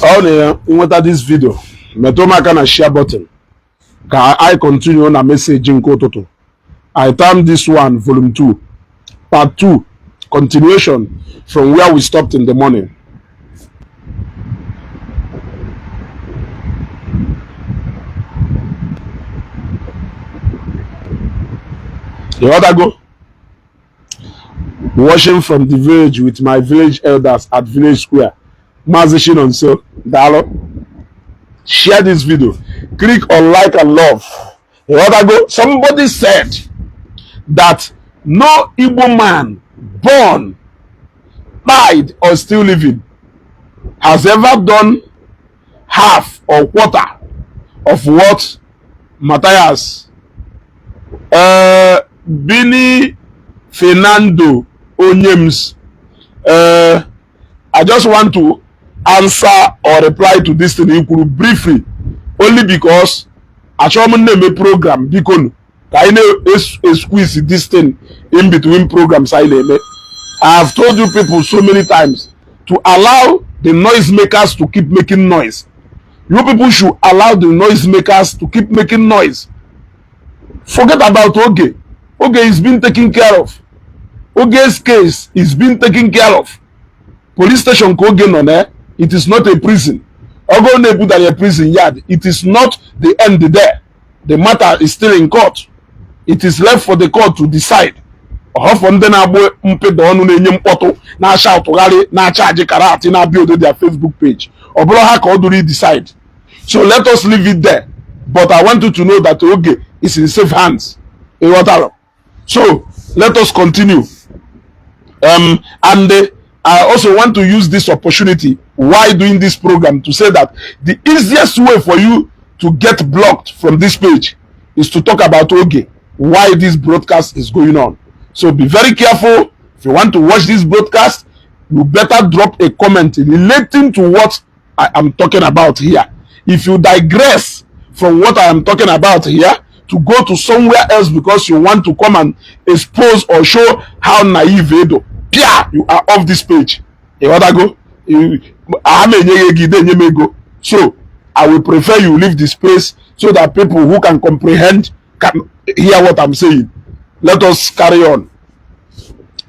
Ọ na-enweta this video, metụ m aka na share button ka I continue na message nke ụtụtụ. I term this one volume 2 part 2, continuation from where we stopped in the morning. The other go watching from the village with my village elders at village square. Mazi Chinonso, daalụ. Share this video, click on like and love. The other go, somebody said that no Igbo man born, died or still living has ever done half or quarter of what Matthias Bini Fernando Onyems. I just want to answer or reply to this thing ikwuru briefly, only because achọrọ m na-eme program, biko nu ka anyị na-squeeze this thing in between programs anyị na-eme. I have told you people so many times to allow the noise makers to keep making noise. You people should allow the noise makers to keep making noise. Forget about Oge. Oge is being taken care of. Oge's case is being taken care of. Police station ka Oge nọ na, it is not a prison. Ogo na-ebudara ya prison yard, it is not the end there. The matter is still in court. It is left for the court to decide. Ọhọfọ ndị na-agbụ mpịda ọnụ na-enye mkpọtụ na-acha ụtụgharị na-acha ajị karate na-build their Facebook page, ọ bụrụ ha ka ọ dụrụ decide. So let us leave it there, but I want you to know that Oge is in safe hands. Ịghọtara? So let us continue. And I also want to use this opportunity while doing this program to say that the easiest way for you to get blocked from this page is to talk about Oge while this broadcast is going on. So be very careful. If you want to watch this broadcast, you better drop a comment relating to what I am talking about here. If you digress from what I am talking about here to go to somewhere else because you want to come and expose or show how naive Edo, pia, you are off this page. Ịghọtago? A ma enye gị ego, ide enye m ego. So I will prefer you leave the space so that people who can comprehend can hear what I'm saying. Let us carry on.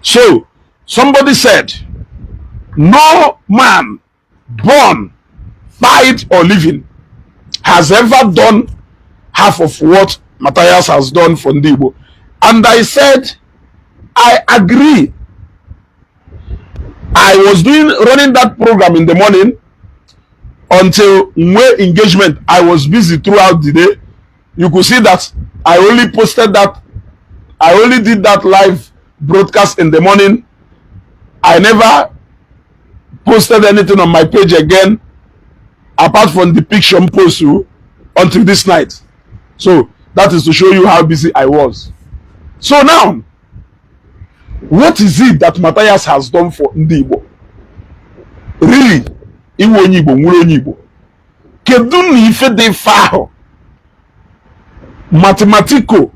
So somebody said no man born, died or living has ever done half of what Matthias has done for Ndị Igbo. And I said, I agree. I was doing running that program in the morning until nwee engagement. I was busy throughout the day. You could see that I only posted that, I only did that live broadcast in the morning. I never posted anything on my page again apart from the picture post until this night. So that is to show you how busy I was. So now, what is it that Matthias has done for Ndị Igbo? Really, iwe onye Igbo nwere onye Igbo. Kedu na ife dị ife ahụ? Mathematical.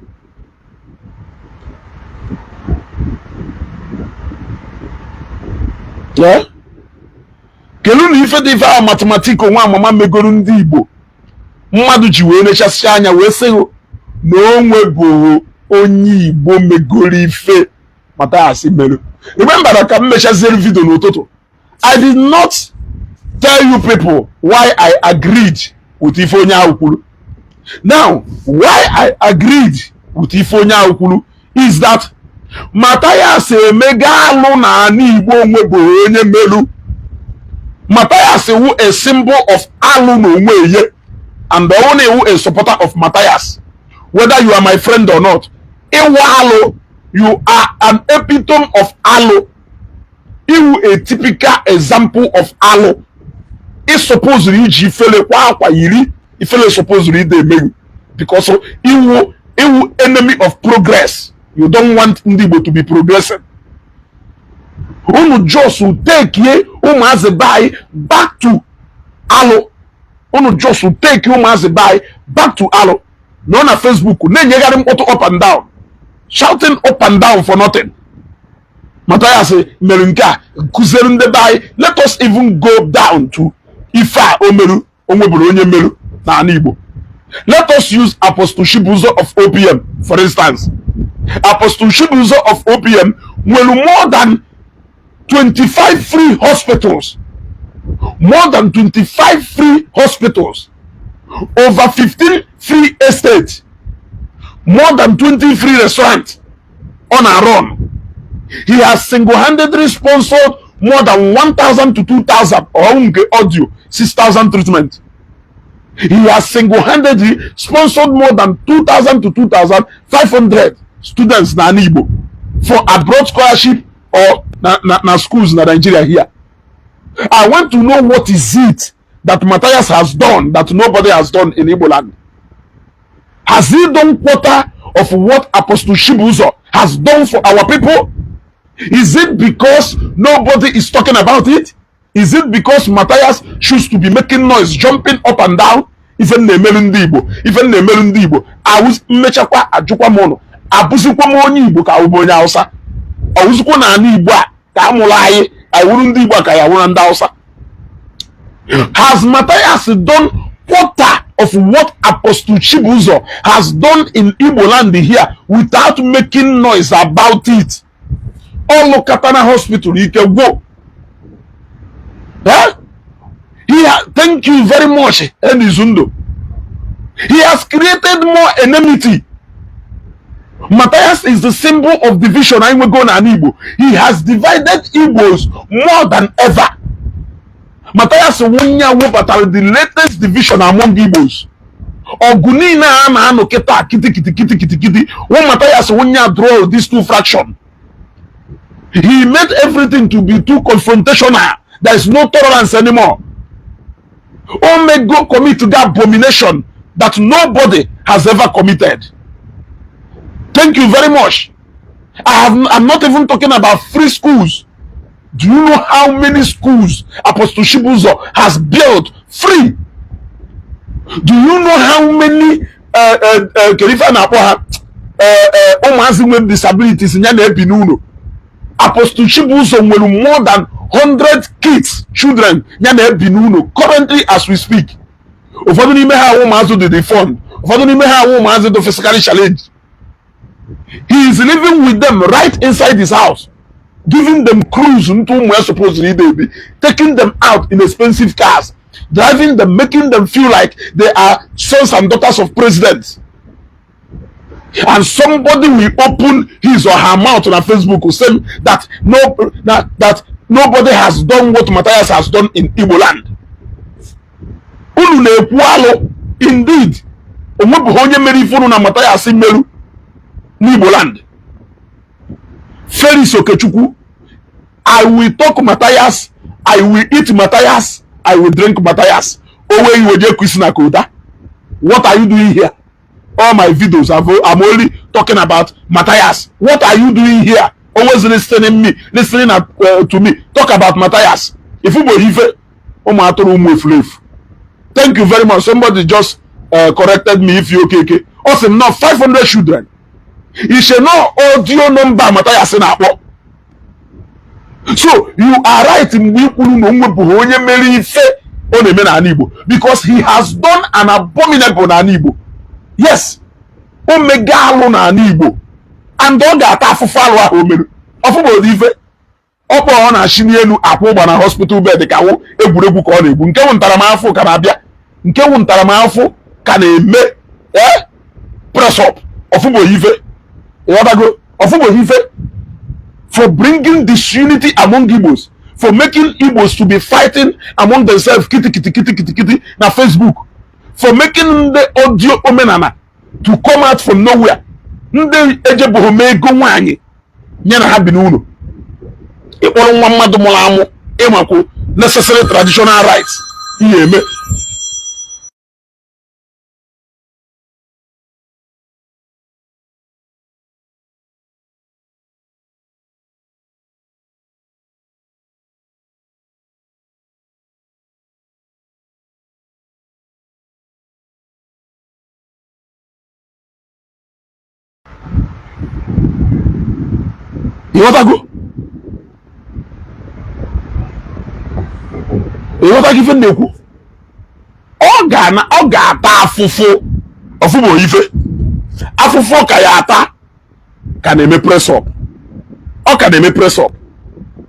Yeah? Kedu na ife dị ife ahụ mathematical nwa amama megoro ndị Igbo mmadụ ji wee nechasị anya wee sị na o nwebụrụ onye Igbo megoro ife Matthias mere? Remember na ka m mechaziere video n'ụtụtụ, I did not tell you people why I agreed with ife onye ahụ kwuru. Now, why I agreed with ife onye ahụ kwuru is that Matthias emega alụ na ala Igbo nwebụrụ onye melu. Matthias wu a symbol of alụ na onwe ye, and ọwụ na ewu a supporter of Matthias, whether you are my friend or not, ịwụ alụ. You are an epitome of alụ. Iwu a typical example of alụ. Ị supposed iji ifele kwa akwa yiri ifele, supposed ide emeghu, because iwu enemy of progress. You don't want ndị Igbo to be progressing. Unu just take ụmụazị be anyị back to alụ. Unu just take ụmụazị be anyị back to alụ. Nọ na Facebook na-enyegharị mkpọtụ up and down, shouting up and down for nothing. Matthias mere nke a kụziere ndị be anyị. Let us even go down to Ife a o meru, o nweburu onye meru n'ala Igbo? Let us use Apostle Chibuzo of OPM, for instance. Apostle Chibuzo of OPM nwere more than 25 free hospitals, more than 25 free hospitals, over 15 free estates, more than 20 free restaurants on our run. He has single-handedly sponsored more than 1,000 to 2,000 or nke audio 6,000 treatment. He has single-handedly sponsored more than 2,000 to 2,500 students na Igbo for abroad scholarship or na schools na Nigeria here. I want to know, what is it that Matthias has done that nobody has done in Igbo land? Has he done quarter of what Apostle Chibuzo has done for our people? Is it because nobody is talking about it? Is it because Matthias choose to be making noise, jumping up and down? Ife m na-emelu ndị Igbo, ife m na-emelu ndị Igbo, awụ mmechakwa ajụkwa m ụnụ, abụzikwa m onye Igbo ka awụbụ onye Hausa? Ọwụzikwa na ala Igbo a ka a mụrụ anyị, anyị wuru ndị Igbo a ka ya wụrụ ndị Hausa? Has Matthias done quarter of what Apostle Chibuzo has done in Igbo land here without making noise about it? Ọlụkatana hospital ike gwụ. Eh? Thank you very much, Enizundo. He has created more enmity. Matthias is the symbol of division anyị nwego n'ala Igbo. He has divided Igbos more than ever. Matthias Nwunye webatara the latest division among Igbos. Ọgụ niile a na-anụ kịta kịtị kịtị kịtị kịtị kịtị wụ Matthias Nwunye draw these two fraction. He made everything to be too confrontational. There is no tolerance anymore. Omego commit to that abomination that nobody has ever committed. Thank you very much. I'm not even talking about free schools. Do you know how many schools Apostle Chibuzo has built free? Do you know how many kedu ife a na-akpọ ha, ụmụazị nwere disabilities ya na-ebi n'ụlọ? Apostle Chibuzo nwere more than 100 kids, children ya na-ebi n'ụlọ currently as we speak. Ụfọdụ n'ime ha awụ ụmụazị dị deformed, ụfọdụ n'ime ha awụ ụmụazị dị physically challenged. He is living with them right inside his house, giving them cruise into ụmụ ya supposed ide ebi, taking them out in expensive cars, driving them, making them feel like they are sons and daughters of presidents. And somebody will open his or her mouth on Facebook will say that no, that nobody has done what Matthias has done in Igbo land. Unu na-ekwu alụ. Indeed, onwebụghị onye mere ife unu na Matthias meru n'Igbo land. Felix Okechukwu, I will talk Matthias, I will eat Matthias, I will drink Matthias. Owe iwe je kwisi na koda. What are you doing here? All my videos, I'm only talking about Matthias. What are you doing here? Always listening me, listening to me talk about Matthias. If you ife ụmụ atụrụ, ụmụ efulefu. Thank you very much. Somebody just corrected me. If you okeke, ọ sị m not 500 children. Ishe no audio number Matthias na-akpọ. So you are right mgbe i kwuru na o nwebụghị onye mere ife ọ na-eme n'ala Igbo, because he has done an abominable n'ala Igbo. Yes, o mega alụ n'ala Igbo and ọ ga-ata afụfụ alụ ahụ o mere. Ọfụbụrụ ife ọkpọ ọ na-achị n'elu akwa ụgba na hospital bed ka wụ egwuregwu ka ọ na-egwu. Nke wụ ntaramahụhụ ka na-abịa, nke wụ ntaramahụhụ ka na-eme ee press up. Ọfụbụghị ife, ịghọtago? Ọfụbụghị ife for bringing disunity among Igbos, for making Igbos to be fighting among themselves kiti kiti kiti kiti kiti na Facebook, for making ndị audio omenala to come out from nowhere, ndị ejebụghị m ego nwaanyị nye na ha bi n'ụlọ, ịkpọrọ nwa mmadụ mụrụ amụ, ịmakwu necessary traditional rights ihe eme. Ịghọtago? Ịghọtago ife m na-ekwu? Ọ ga ọ ga-ata afụfụ ọfụbụ ife afụfụ ka ya ata ka na-eme press up, ọ ka na-eme press up.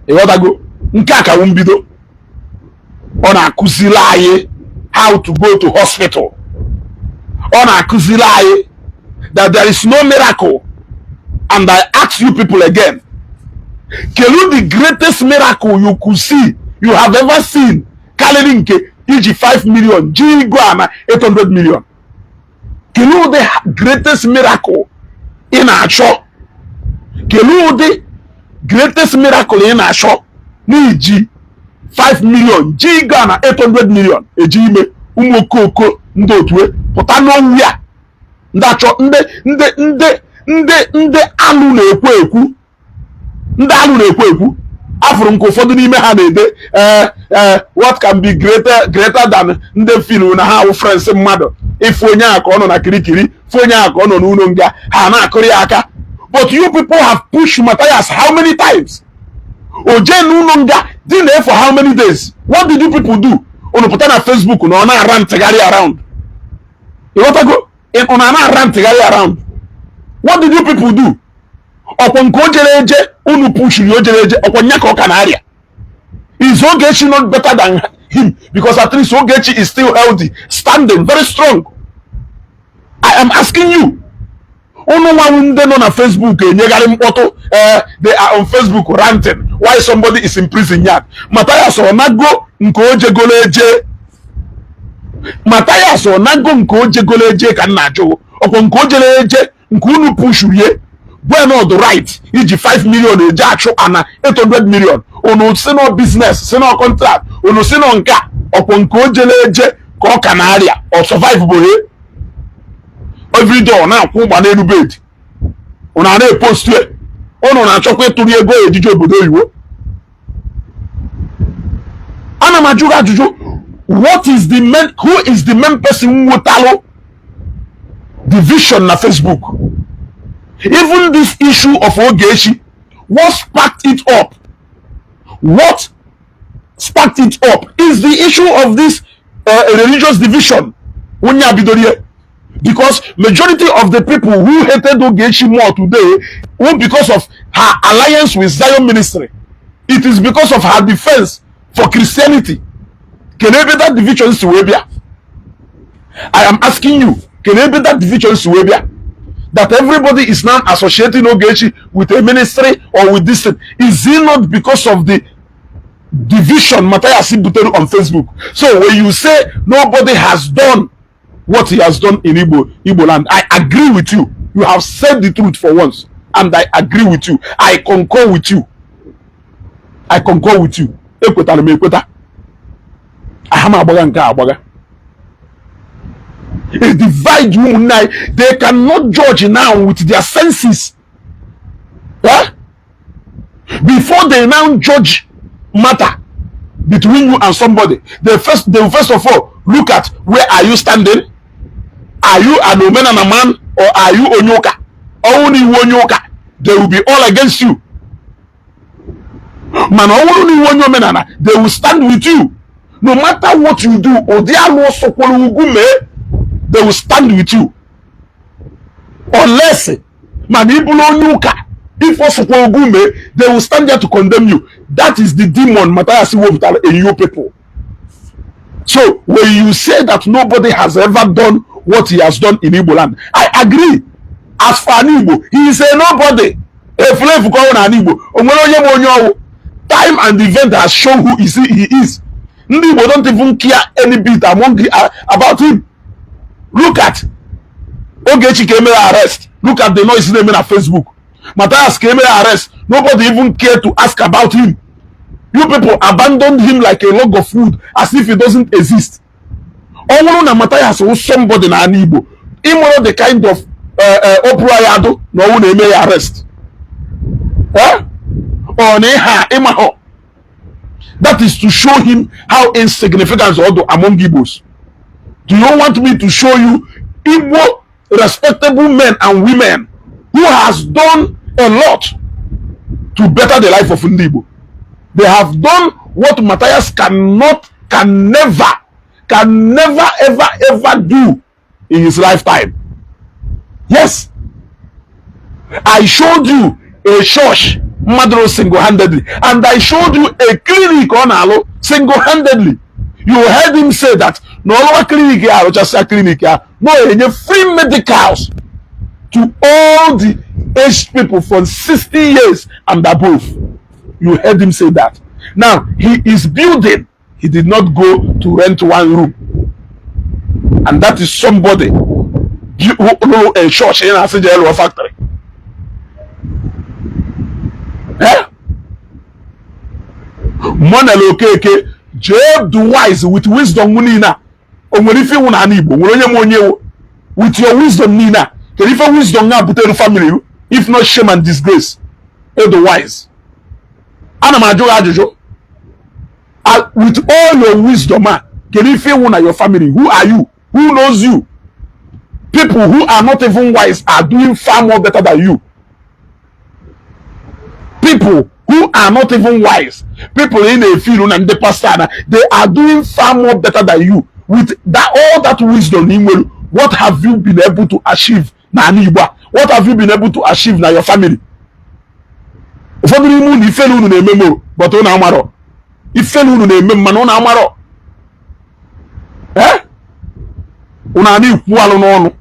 Ịghọtago? Nke a ka wụ mbido. Ọ na-akụziri anyị how to go to hospital. Ọ na-akụziri anyị that there is no miracle. And I ask you people again, kelu the greatest miracle you could see, you have ever seen, karịrị nke iji 5 million ji igo ana 800 million? Kelu ụdị greatest miracle ị na-achọ? Kelu ụdị greatest miracle ị na-achọ n'iji 5 million ji igo ana 800 million eji ime ụmụ okooko ndị otu pụta n'owu ya, ndị achọ ndị ndị ndị ndị ndị alụ na-ekwu ekwu, ndị alụ na-ekwu ekwu? Afụrụ nke ụfọdụ n'ime ha na-ede, ee ee, what can be greater than ndị filu na ha wụ friends mmadụ, ịfụ onye a ka ọ nọ na kirikiri, fụ onye a ka ọ nọ n'ụlọ nga, ha na-akụrụ ya aka? But you people have pushed Matthias how many times? O jee n'ụlọ nga dị na for how many days? What did you people do? Unu pụta na Facebook na ọ na-ara ntịgharị around. Ịghọtago? Unu na-ara ntịgharị around. What did you people do? Ọkwa nke o jere eje unu pushiri, o jere eje, ọkwa nya ka ọ ka na-arịa. Is Ogechi not better than him? Because at least Ogechi is still healthy, standing very strong. I am asking you. Unu nwanwu ndị nọ na Facebook enyegharị mkpọtụ, they are on Facebook ranting why somebody is in prison yard. Matthias ọ nago nke o jegolo eje? Matthias ọ nago nke o jegolo eje ka m na-ajụ? Ọkwa nke o jere eje nke unu pushurie gwe not right iji 5 million eje achụ ana 800 million. Unu si no business, si no contract, unu si no nke a. Ọkwa nke o jere eje ka ọ ka na-arịa. Ọ survive bụ he everyday ọ na-akwụ ụgba n'elu bed. Unu a na-epostu, unu na-achọkwa ịtụrụ ego ejije obodo oyibo. Ana m ajụ gị ajụjụ: what is the main who is the main person nwetalụ division na Facebook? Even this issue of Ogechi, what sparked it up, what sparked it up is the issue of this religious division. Onye abidorie, because majority of the people who hated Ogechi more today were because of her alliance with Zion Ministry. It is because of her defense for Christianity. Kedu ebe that division si wee bịa? I am asking you, kedu ebe that division si wee bịa that everybody is now associating Ogechi with a ministry or with this thing? Is it not because of the division Matthias butere on Facebook? So when you say nobody has done what he has done in Igbo land, I agree with you. You have said the truth for once, and I agree with you. I concur with you. I concur with you. Ekwetara m ekweta. Aha m agbagha nke a agbagha. A divide ụmụnne anyị. They cannot judge now with their senses. Eh? Before they now judge matter between you and somebody, they will first of all look at where are you standing. Are you an omenala man or are you onye ụka? Ọnwụ na iwu onye ụka, they will be all against you. Mana ọ bụrụ na iwu onye omenala, they will stand with you no matter what you do. Ụdị alụ ọsọkwara ugwu mee, they will stand with you unless. Mana ị bụrụ onye ụka, if ọsọkwa ugwu mee, they will stand there to condemn you. That is the demon Matthias wepụtara in you people. So when you say that nobody has ever done what he has done in Igbo land, I agree. As for an Igbo, he is a nobody. Efulefu ka ọ na Igbo o nwere onye ma onye ọwụ. Time and event has shown who is he is. Ndị Igbo don't even care any bit among about him. Look at Ogechi ka emere arrest. Look at the noise na-eme na Facebook. Matthias ka emere arrest, nobody even care to ask about him. You people abandoned him like a log of wood, as if he doesn't exist. Ọ bụrụ na Matthias wụ somebody na ala Igbo, ịmụrụ the kind of opura ya adụ na ọnwụ na-eme ya arrest, ọ na ịha ịmahọ. That is to show him how insignificant ọ dị among Igbos. Do you want me to show you Igbo respectable men and women who has done a lot to better the life of ndị Igbo? They have done what Matthias cannot, can never, Can never ever ever do in his lifetime. Yes, I showed you a church mmadụ single-handedly, and I showed you a clinic ọ na-alụ single-handedly. You heard him say that na ọlụwa clinic ya, arụchasịa clinic ya, na ọ enye free medicals to all the aged people from 60 years and above. You heard him say that. Now he is building. He did not go to rent one room, and that is somebody who rụrụ a church ị na-asị jee lụọ factory. Eh? Monel Okeke jee do wise with wisdom niile a o nwere ife ịwụ n'ala Igbo nwere onye ma onye ewu with your wisdom niile a. Kedu ife wisdom na butere family you, if not shame and disgrace? Edo wise, ana m ajụ gị ajụjụ. With all your wisdom a, kedu ife ịwụ na your family? Who are you? Who knows you? People who are not even wise are doing far more better than you. People who are not even wise, people in a field na ndị pastor na they are doing far more better than you. With that, all that wisdom ị nwere, what have you been able to achieve na ala Igbo a? What have you been able to achieve na your family? Ụfọdụ n'ime unu, ifele unu na-eme m o, but unu amarọ ifele unu na-eme m, mana unu amarọ. Eh, unu ana ikwu alụ n'ọnụ.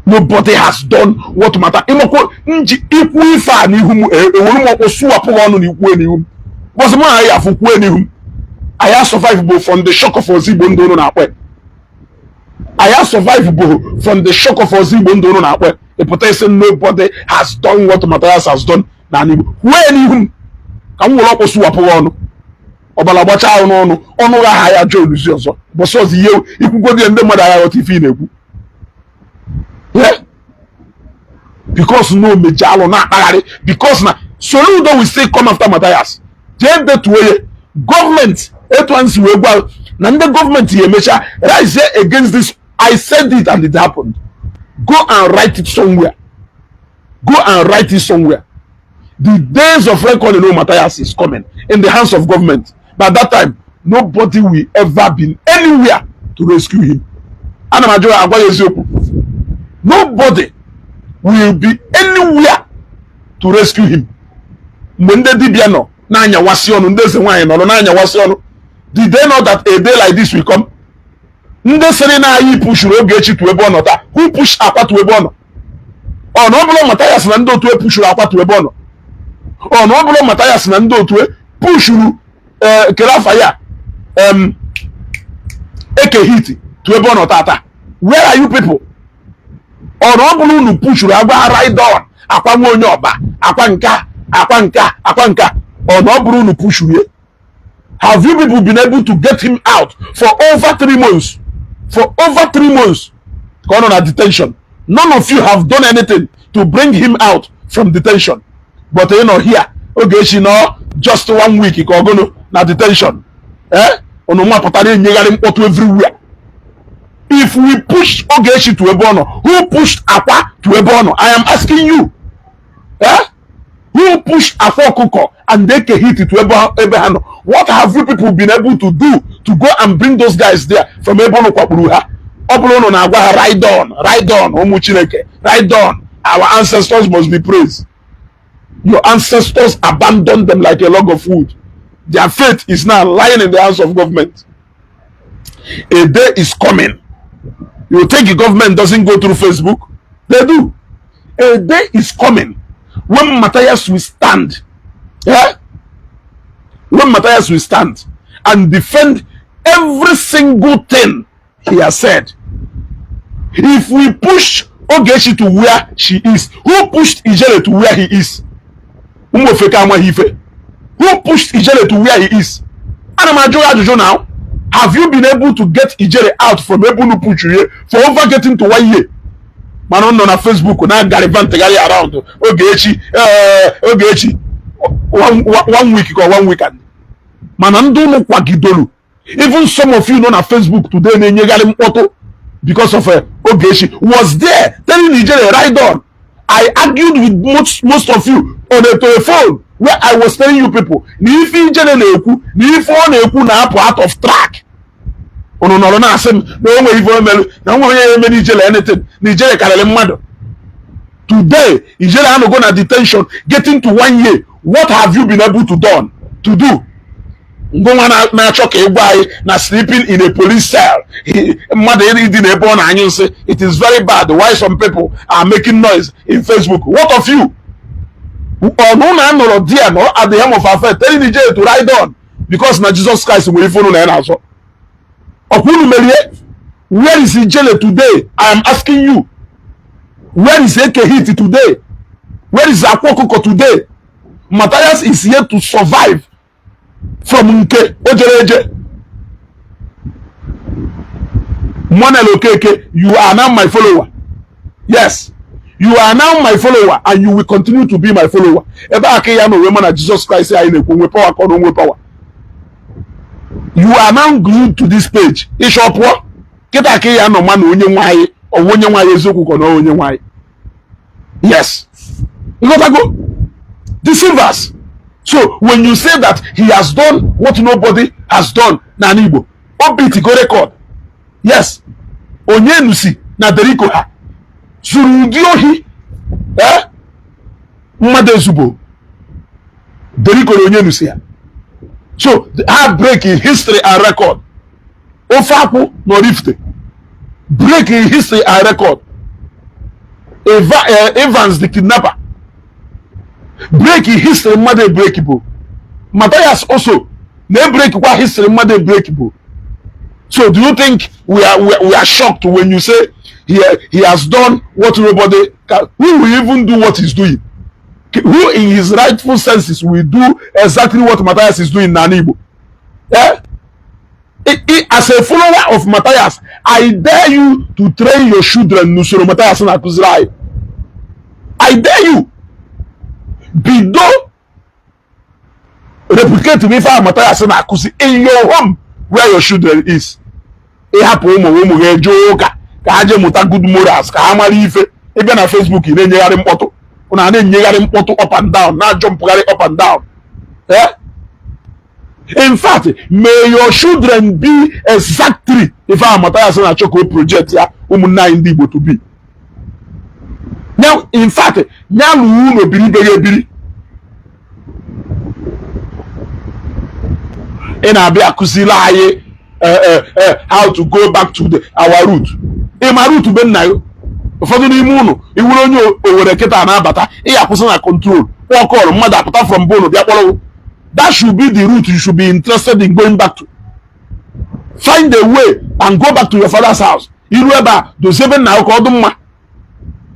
Nobody has done what matter. Ịmakwa nji ikwu ife a n'ihu m, ewere m ọkpụ sụwapụ m ọnụ na ikwue n'ihu m bọsị mụ na ya afụ kwue n'ihu m. Anyị survive bụ from the shock of Ozigbo ndị unu na-akpọ. Anyị survive bụ from the shock of Ozigbo ndị unu na-akpọ. Ịpụta isi nobody has done what Matthias has done n'ala Igbo, kwue n'ihu m ka m were ọkpụ sụwapụ gị ọnụ, ọbara gbacha ahụ n'ọnụ ọnụ gha aha ya jụọ oluzi ọzọ bọsị ọzọ ihe ikwugodi ya, ndị mmadụ agha ghọta ife ị na-ekwu. Yeah? Because no meje alụ na-akpagharị, because na Soludo will still come after Matthias. Jee detuo ya. Gọọmenti etu anyị si wee gwa na ndị gọọmenti ya emecha rise against this. I said it and it happened. Go and write it somewhere. Go and write it somewhere. The days of reckoning no Matthias is coming in the hands of government. By that time, nobody will ever be anywhere to rescue him. Ana m ajụ ya, agwa ya eziokwu, nobody will be anywhere to rescue him. Mgbe ndị dibịa nọ na-anyawasị ọnụ, ndị eze nwaanyị nọrọ na-anyawasị ọnụ, did they know that a day like this will come? Ndị sịrị na anyị pushuru Ogechi to ebe ọ nọ taa, who push Akwa to ebe ọ nọ? Ọ na ọ bụrụ Mathias na ndị otu e pushuru Akwa to ebe ọ nọ? Ọ na ọ bụrụ Mathias na ndị otu e pushuru ee kere afa ya Eke Hit to ebe ọ nọ tata? Where are you people? Ọ na ọ bụrụ unu pushuru agwa ride on Akwa nwa onye ọba, akwa nka, akwa nka, akwa nka, ọ na ọ bụrụ unu pushuru ya? Have you people been able to get him out for over 3 months? For over 3 months ka ọ nọ na detention, none of you have done anything to bring him out from detention. But ị nọ here, Ogechi nọ just one week ka ọgụnụ na detention, eh, unu mapụtara enyegharị mkpọtụ everywhere. If we push Ogechi to ebe ọ nọ, who pushed Akwa to ebe ọ nọ? I am asking you, eh? Who pushed Akwa Ọkụkọ and Eke Hit to ebe ha nọ? What have you people been able to do to go and bring those guys there from ebe ụnụ kwakpuru ha? Ọ bụrụ ụnụ na-agwa ha ride on, ride on, ụmụ Chineke, ride on, our ancestors must be praised. Your ancestors abandoned them like a log of wood. Their fate is now lying in the hands of government. A day is coming. You think the government doesn't go through Facebook? They do. A day is coming when Matthias will stand, yeah? When Matthias will stand and defend every single thing he has said. If we push Ogechi to where she is, who pushed Ijele to where he is? Ụmụ ofeke amaghị ife. Who pushed Ijele to where he is? Ana m ajụ ya ajụjụ now. Have you been able to get Ijele out from ebe unu push ya for over getting to one year? Mana ọ nọ na Facebook na gallivant-gharị around Ogechi, ee, Ogechi one week ka one weekend, mana ndị unu kwagidolu, even some of you nọ na Facebook today na-enyegharị mkpọtụ because of Ogechi, was there telling Ijele ride on. I argued with most of you on a telephone where I was telling you people na ife Ijele na-ekwu, na ife ọ na-ekwu na-apụ out of track. Unu nọrọ na-asị m na o nwere ife o merụ, na nwe onye ya emere Ijele anything, na Ijele karịrị mmadụ. Today Ijele anọgo na detention getting to one year. What have you been able to done to do? Ngụnwa na-achọ ka ị gwa anyị na sleeping in a police cell, mmadụ ịdị na ebe ọ na-anyụ nsị, it is very bad. Why some people are making noise in Facebook? What of you? Ọnụ na anọrọ there nọ at the helm of affair telling Ijele to ride on because na Jesus Christ nwere ife unu na ya na-azọ. Ọkwa unu merie? Where is Ijele today? I am asking you, where is Eke Hit today? Where is Akwa Okuko today? Matthias is yet to survive from nke o jere eje. Monel Okeke, you are now my follower. Yes, you are now my follower and you will continue to be my follower. Ebe a ka ya na onwe ma na Jesus Christ anyị na-ekwu nwe power ka ọ na onwe power. You are now glued to this page. Ịchọ pụọ kịta ka ya nọ ma na onye nwaanyị ọwụ onye nwaanyị eziokwu ka ọ na onye nwaanyị. Yes, nghọtago deceivers. So when you say that he has done what nobody has done n'ala Igbo, o beat go record. Yes, onye nusi na Derico ha zuru ụdị ohi mmadụ ezugbo Derico na onye nusi ya. So ha break in history and record. Ofe akwụ na Oraifite break in history and record. Evans the kidnapper break in history mmadụ break bụ Matthias also na break kwa history mmadụ break bụ. So do you think we are shocked when you say he has done what nobody can? Who will even do what he's doing? Who in his rightful senses will do exactly what Matthias is doing n'ala Igbo? Eh? As a follower of Matthias, I dare you to train your children n'usoro Matthias na-akụziri anyị. I dare you. Bido replicate ife ahụ Matthias na-akụzi in your home where your children is. Ịhapụ ụmụ ụmụ ha eje ụka ka ha jee mụta good morals, ka ha mara ife. Ịbịa na Facebook, ị na-enyegharị mkpọtụ, ụnụ a na-enyegharị mkpọtụ up and down, na-ajọ mpụgharị up and down. Eh? In fact, may your children be exactly ife ahụ Matthias na-achọ ka o project ya ụmụnne anyị ndị Igbo to be. Now, in fact, ya lụọ ụlọ biri ibe ya ebiri. Ị na-abịa akụziri anyị how to go back to our root. Ị ma root be nna ya? Ụfọdụ n'ime ụnụ iwere onye Owere kịta na-abata, ị ga-akwụsị na control kpọọ call, mmadụ apụta from bonu bịa kpọrọ. That should be the route you should be interested in going back to. Find a way and go back to your father's house. Iru ebe a dozie ebe nna ka ọ dị mma.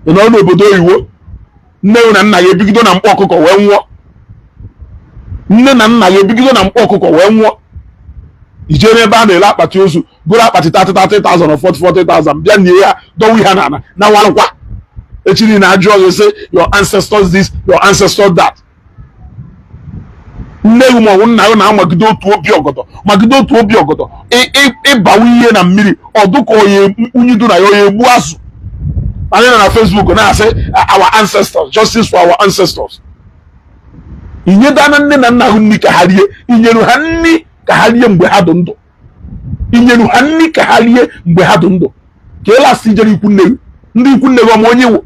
Ị nọ n'obodo oyibo, nne na nna ya ebigido na mkpọ ọkụkọ wee nwụọ. Nne na nna ya ebigido na mkpọ ọkụkọ wee nwụọ. Ijee n'ebe a na-ele akpati ozu, bụrụ akpati 30,000 or 40,000, bịa nie ya, dọwa ihe n'ala na warụkwa. Echi niile ajụọ gị sị your ancestors this, your ancestors that. Nne gị ma ọ bụ nna gị na-amagide otu obi ọgọdọ, magide otu obi ọgọdọ, ịbawa ihe na mmiri ọdụka onye unyido na ya onye egbu azụ. Anyị nọ na Facebook na-asị our ancestors, justice for our ancestors. Inyedana nne na nna hụ nri ka ha rie, inyeru ha nri ka ha rie mgbe ha dị ndụ, inyeru ha nri ka ha rie mgbe ha dị ndụ. Ka ị lasị ijere ikwu nne gị, ndị ikwu nne gị ọma onye wụ.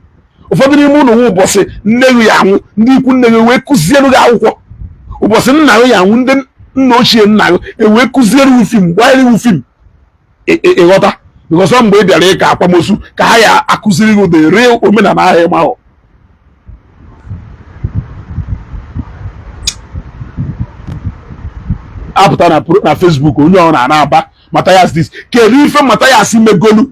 Ụfọdụ n'ime ụlọ nwe ụbọchị nne gị ya anwụ, ndị ikwu nne gị wee kụziere gị akwụkwọ. Ụbọchị nna gị ya anwụ, ndị nna ochie nna gị ewee kụziere gị fim, gbanyere gị fim. Ịghọta? Because mgbe ị bịara ịka akwamozu ka ha ya akụziri gị the real omenala ahụ ịma ahụ. Apụta na Facebook, onye ọ na-aba Matthias this. Kedu ife Matthias megolu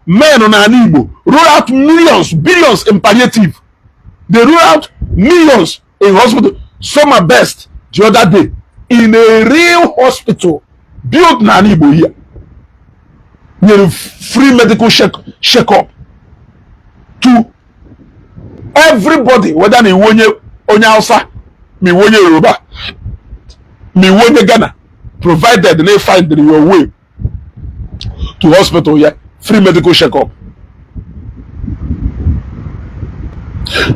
men n'ala Igbo? Roll out millions, billions in palliative. They roll out millions in hospital. Some are best the other day in a real hospital built n'ala Igbo here, nyere free medical check up to everybody, whether na iwu onye Hausa, ma iwu onye Yoruba, ma iwu onye Ghana, provided na find your way to hospital here, free medical check up.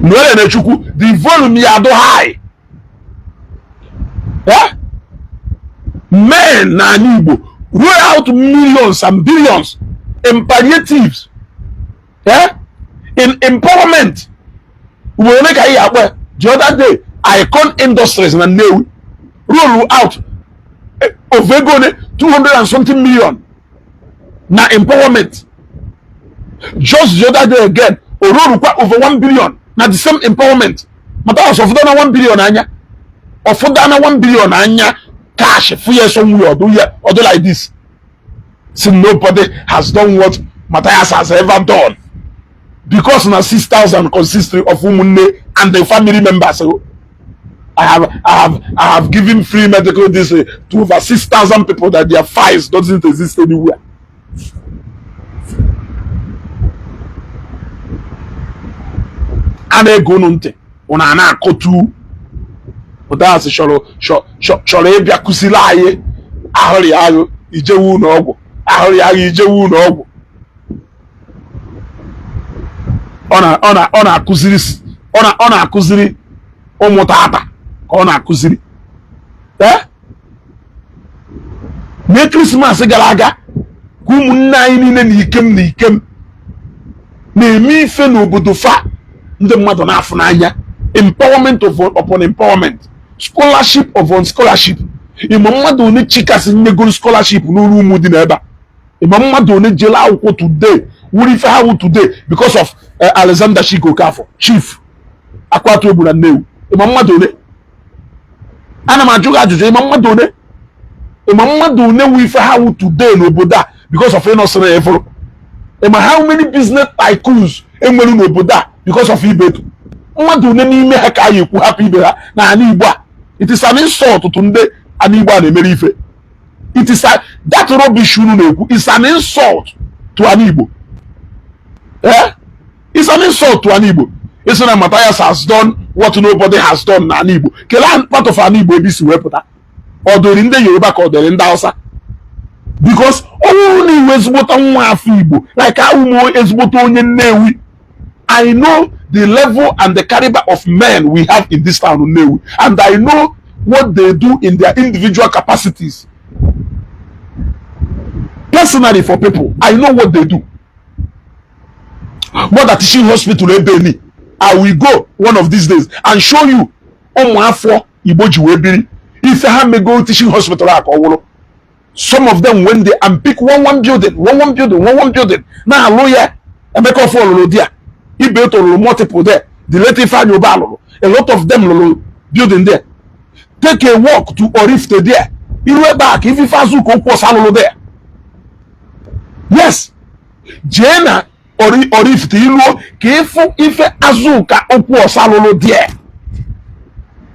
Nwere na Chukwu, the volume ya do high. Yeah? Men na ala Igbo Roll out millions and billions in palliatives, in empowerment. Ugboro ole ka anyị akpọ? The other day, Icon Industries na Nnewi roll out of ego ole, 200 and something million na empowerment. Just the other day again, o rollukwa over 1 billion na the same empowerment. Mata ọsọ na 1 billion anya, ọfụda na 1 billion anya cash fụ ya somewhere, ọdụ ya ọdụ like this. See, nobody has done what Matthias has ever done, because na 6,000 consist of ụmụnne and the family members. I have given free medical this to over 6,000 people that their files doesn't exist anywhere. A na-ege unu ntị, unu a na-akọtu. Ụdasị chọrọ ịbịa kụziri anyị ahụrị ahụ ijewe ụlọ ọgwụ, ahụrị ahụ ijewe ụlọ ọgwụ. Ọ na-akụziri ụmụ tata ka ọ na-akụziri mee Christmas gara aga ka ụmụnne anyị niile na ikem na ikem na-eme ife n'obodo fa ndị mmadụ na-afụ n'anya. Empowerment upon empowerment, scholarship upon scholarship. Ịma mmadụ one chikasị nyegoro scholarship n'ụlọ ụmụ dị n'ebe a? Ịma mmadụ one jere akwụkwọ today wuru ife ha wụ today because of Alexander Chike Okafor, chief Akwatu Egwu na Nnewi? Ịma mmadụ one? Ana m ajụ gị ajụjụ. Ịma mmadụ one? Ịma mmadụ one wu ife ha wụ today n'obodo a because of Innocent Efuru? Ịma how many business tycoons enwere n'obodo a because of Ibeto? Mmadụ one n'ime ha ka a ekwu hapụ ibe ha na ala Igbo a? It is an insult to ndị ala Igbo a na-emere ife. It is a, that rubbish unu na-ekwu is an insult to ala Igbo. It's an insult to ala Igbo. Ịsị na Matthias has done what nobody has done na ala Igbo. Kelee part of ala Igbo ebe isi wee pụta. Ọ dịrị ndị Yoruba ka ọ dịrị ndị Hausa? Because ọ bụrụ na iwe ezigbote nwa afọ Igbo, like ahụ m ezigbote onye Nnewi, I know the level and the caliber of men we have in this town Nnewi, and I know what they do in their individual capacities personally for people. I know what they do. Mother Teaching Hospital ebe ni, I will go one of these days and show you ụmụafọ Igbo ji wee biri ife ha mego teaching hospital a ka ọ wụrụ. Some of them went there and pick one one building, one one building, one one building na-alụ ya. Emeka Ofo lụrụ di ya, Ibeto lụrụ multiple there, the late Ifeanyi Uba lụrụ, a lot of them lụrụ building there. Take a walk to Oraifite there, iru ebe a ka ife Azuka Okwuosa lụrụ there. Yes, jee na Oraifite iluo ka ịfụ ife Azuka Okwuosa lụrụ there,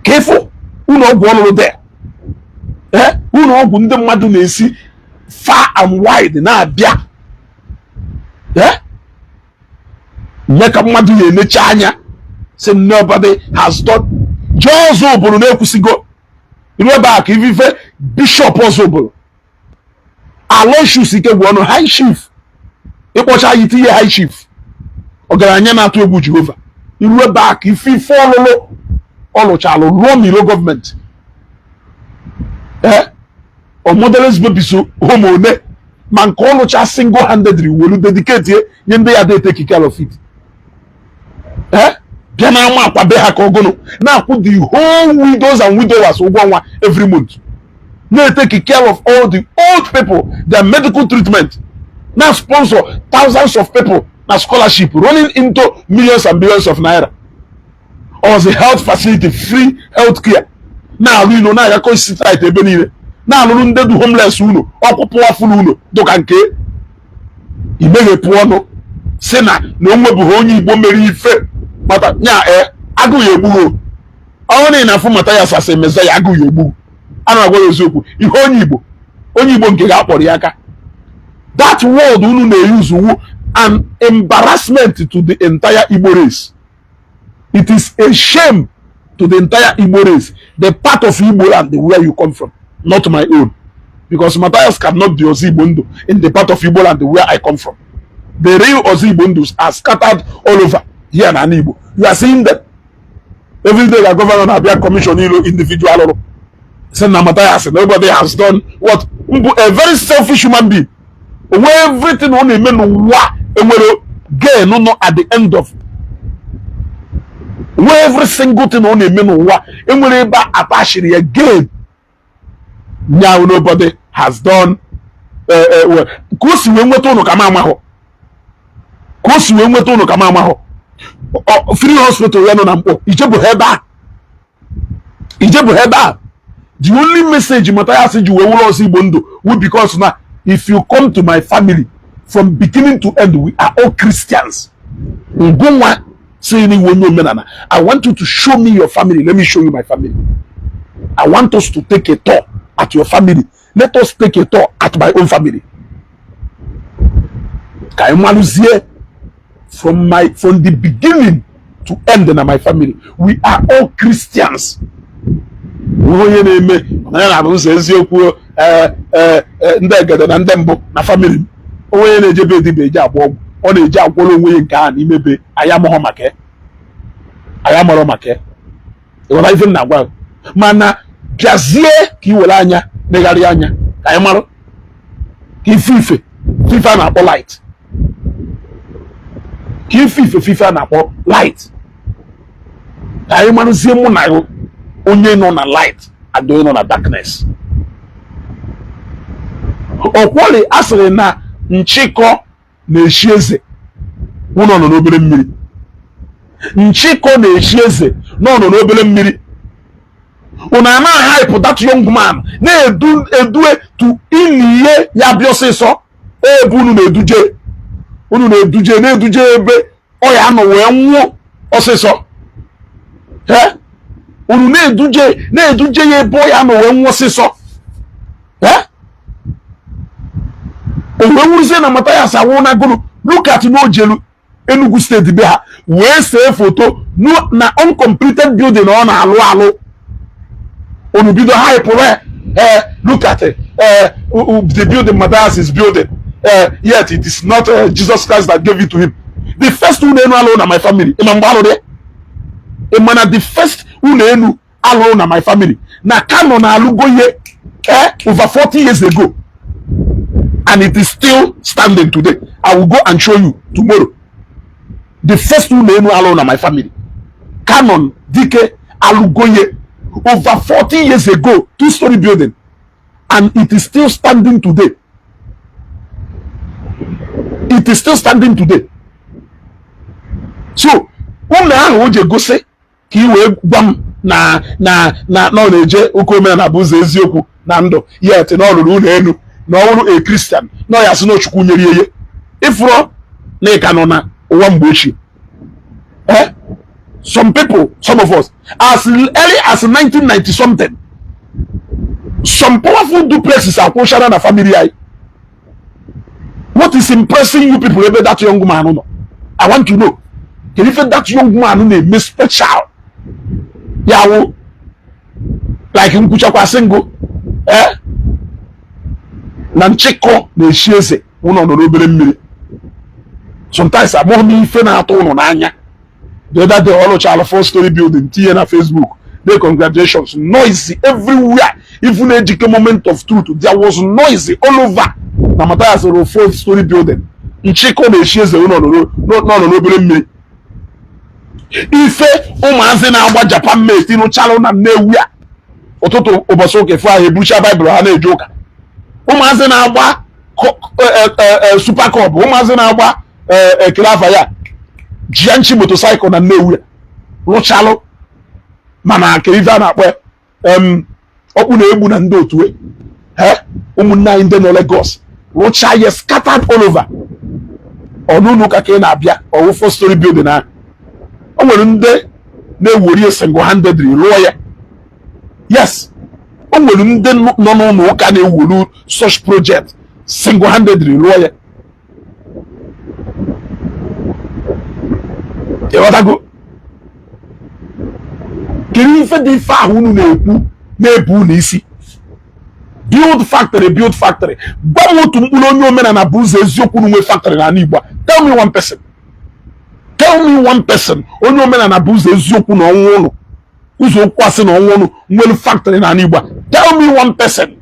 ka ịfụ ụlọ ọgwụ ọlụrụ there. Ụlọ ọgwụ ndị mmadụ na-esi far and wide na-abịa nye ka mmadụ ya enecha anya sị nobody has done. Jee ọzọ obodo na-ekwusigo iru ebe a ka ife bishọp ọzọ obodo Aloysius Ikegwu ọnụ, high chief, ịkpọcha ya itinye high chief, ọgaranya na-atụ egwu Jehova. Iru ebe a ka ife ife ọlụlụ ọlụchalụ lụọ n'ilo gọọmenti ọ motherless babies home one ma nke ọlụcha single handedly welu dedicate nye ndị ya dey take care of it. Bịa na ama akwa be ha ka ọgụnụ na-akwụ the whole widows and widowers ụgwọ ọnwa every month, na-etake care of all the old people, their medical treatment, na sponsor thousands of people na scholarship running into millions and billions of naira, or the health facility, free health care, na-alụ ilo na-agakọ site ebe niile, na-alụrụ ndị du homeless ụlọ ọkwụpụ afụrụ ụlọ dụka nke imeghepụ ọnụ si na na o nwebughị onye Igbo mere ife mata nya agụghị egbugho ọnwụ na ị na-afụ mata ya asasị emeza ya agụghị egbu. A na-agwa ya eziokwu ihe onye Igbo, onye Igbo nke ga-akpọrọ ya aka. That word unu na-use wu an embarrassment to the entire Igbo race. It is a shame to the entire Igbo race, the part of Igbo land where you come from, not my own, because Matthias cannot be Ozi Igbo Ndu in the part of Igbo land where I come from. The real Ozi Igbo Ndus are scattered all over here na Igbo. You are seeing them every day. The governor na-abịa commission ilo individual ọrụ Sị na Matthias, nobody has done what mbụ. A very selfish human being. Onwe everything ọ na-eme n'ụwa enwere gain nọ at the end of. Onwe every single thing ọ na-eme n'ụwa enwere ebe atachiri ya gain. Now nobody has done well. Ka o si wee nweta ụnụ ka m amahụ, ka o si wee nweta ụnụ ka m amahụ. Free hospital ya nọ na Mkpọ, ijebụ ebe a, ijebụ ebe a. The only message Matthias ji wee wụrụ ọsọ Igbo ndụ wu because na if you come to my family, from beginning to end, we are all Christians. Ngụnwa si na iwe onye omenala, I want you to show me your family, let me show you my family. I want us to take a tour at your family, let us take a tour at my own family, ka anyị malụzie from the beginning to end na my family, we are all Christians. Onye na-eme ya na-abụ ụzọ eziokwu, ndị egede na ndị mbụ na family m, onye na-eje be dibịa eji agba ọgwụ, ọ na-eji agwọrọ onwe ya nke ahụ n'ime be anyị. Amụghọ maka ya, anyị amarọ maka ya. Ịghọta ife m na-agwa gị? Mana bịazie ka ị were anya negharị anya ka anyị marụ ka ife ife ife a na-akpọ light, ka ife ife ife a na-akpọ light, ka anyị marụzie mụ na gị onye nọ na light and onye nọ na darkness. Ọkwọli a sịrị na nchịkọ na-echi eze ụnọ nọ n'obere mmiri, nchịkọ na-echi eze nọ nọ n'obere mmiri. Unu a na-hype that young man, na-edu edue to ilie ya bịa ọsịsọ ebe unu na-eduje, unu na-eduje, na-eduje ebe ọ ya nọ wee nwụọ ọsịsọ. Ee, unu na-eduje, na-eduje ya ebe ọ ya nọ wee nwụọ ọsịsọ. Ee, o wee wuruzie na Mathias awụ na gụrụ. Look at n'ojelu Enugu Steeti be ha wee see foto na uncompleted building ọ na-alụ alụ. Unu bido hype ya. Look at it, the building Matthias is building, yet it is not Jesus Christ that gave it to him. The first ụlọ enu alụrụ na my family, ịma mgbe alụrụ ya? Ịma na the first ụlọ enu alụrụ na my family na Kano na-alụgo ihe over 40 years ago, and it is still standing today. I will go and show you tomorrow. The first ụlọ enu alụrụ na my family, Canon Dike alụgoye over 40 years ago, two story building, and it is still standing today. It is still standing today. So ụlọ ahụ o ji egosi ka ị wee gwa m na ọ na-eje ụka omenala bụ ụzọ eziokwu na ndụ, yet na ọ rụrụ ụlọ elu, na ọ bụrụ a Christian na ọ ya sị na Chukwu nyere ihe. Ịfụrọ na ị ka nọ na ụwa mgbe ochie. Some people, some of us, as early as 1990 something, some powerful duplexes akwụchara na family anyị. What is impressing you people ebe that young man nọ? I want to know, kedu ife that young man na-eme special ya wụ like nkwuchakwa single na nchịkọ na-eshi eze ụnọ nọ n'obere mmiri? Sometimes agbọghọ m ife na-atụ ụnụ n'anya. The other day ọ rụchara four story building, tinye na Facebook, dey congratulations, noise everywhere. Even Ejike Moment of Truth, there was noise all over na Mathias rụrụ four story building. Nchịkọ na-eshi eze ụnọ nọ n'obere mmiri. Ife ụmụazị na-agba Japan mate nụchalụ na Nnewi a, ụtụtụ ụbọchị ụka efu ahụ ebucha Baịbụl ha na-eje ụka. Ụmụazị na-agba Super Cup, ụmụazị na-agba ekele afa ya Jianchi motorcycle na Nnewi a rụchalụ, mana ke ife a na-akpọ ọkpụ na-egbu na ndị otu ụmụnne anyị ndị nọ Lagos rụchaa ya scattered all over. Ọnụnụ ụka ka ị na-abịa ọwụ four story building ahụ, o nwere ndị na-ewori single handedly rụọ ya. Yes, o nwere ndị nọ n'ụlọ ụka na-ewuru such project single handedly rụọ ya. Ịghọtago? Kedu ife dị ife ahụ unu na-ekwu na-ebu unu isi? Build factory, build factory. Gwa m otu mkpụrụ onye omenala bụ ụzọ eziokwu nwe factory n'ala Igbo. Tell me one person, tell me one person onye omenala bụ ụzọ eziokwu na ọnwụ ụnụ, ụzọ okwu asị na ọnwụ ụnụ nwere factory n'ala Igbo. Tell me one person.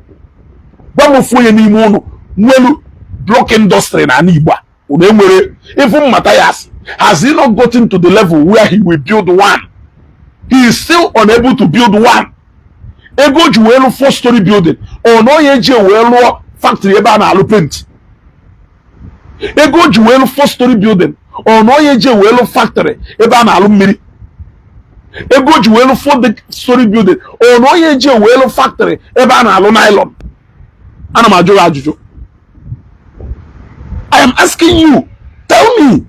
Gwa m ofu onye n'ime ụnụ nwelu block industry na ala Igbo a unu enwere. Even Matthias, has he not gotten to the level where he will build one? He is still unable to build one. Ego ji wee lụ four story building, ọ na onye eji wee lụọ factory ebe a na-alụ paint. Ego ji wee lụ four story building, ọ na onye eji wee lụ factory ebe a na-alụ mmiri. Ego ji wee lụ four story building, ọ na onye eji wee lụ factory ebe a na-alụ nylon. Ana m ajụ gị ajụjụ. I am asking you, tell me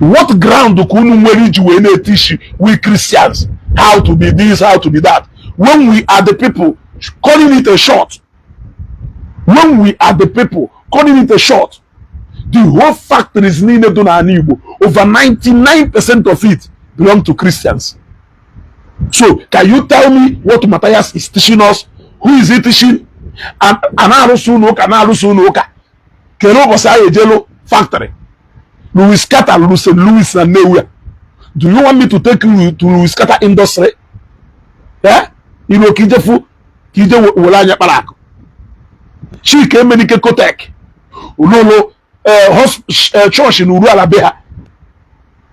what ground ka unu nwere iji wee na-etishi we Christians how to be this, how to be that, when we are the people calling it a short? When we are the people calling it a short. The whole factories niile dị n'ala Igbo, over 99% of it belong to Christians. So can you tell me what Matthias is teaching us? Who is he teaching? A na-arụsị ụlọ ụka, na-arụsị ụlọ ụka. Kedu ụbọchị anyị ejelu factory Louis Carter lụrụ St. Louis na Nnewi a? Do you want me to take you to Louis Carter industry? Eh, iru ka ijefu ka ije were anya kpara akụ. Chika Emenike Kotek ụlọụlọ chọọchị na uru ala be ha.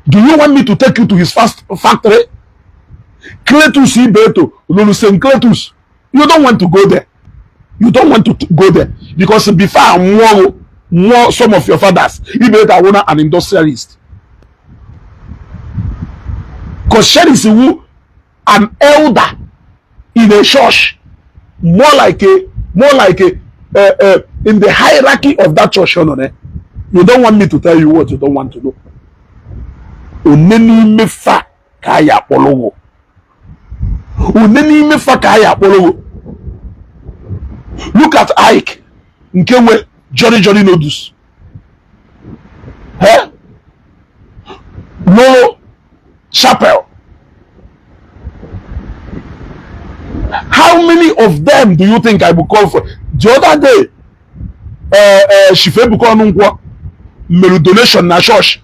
Do you want me to take you to his first factory? Cletus Ibeto lụrụ St. Cletus. You don't want to go there. You don't want to go there because before nwụọ nwụọ, some of your fathers, Ibeto awụna an industrialist. Cause wu an elder in a church, more like a in the hierarchy of that church ọ nọ there. You don't want me to tell you what you don't want to know. One n'ime fa ka a ya akpọrọ? One n'ime fa ka a ya akpọrọ? Look at Ike nke nwe Jolly Jolly Noodles. Eh? No chapel. How many of them do you think I will call for? The other day, Chief Ebuka Onunkwo mere donation na church.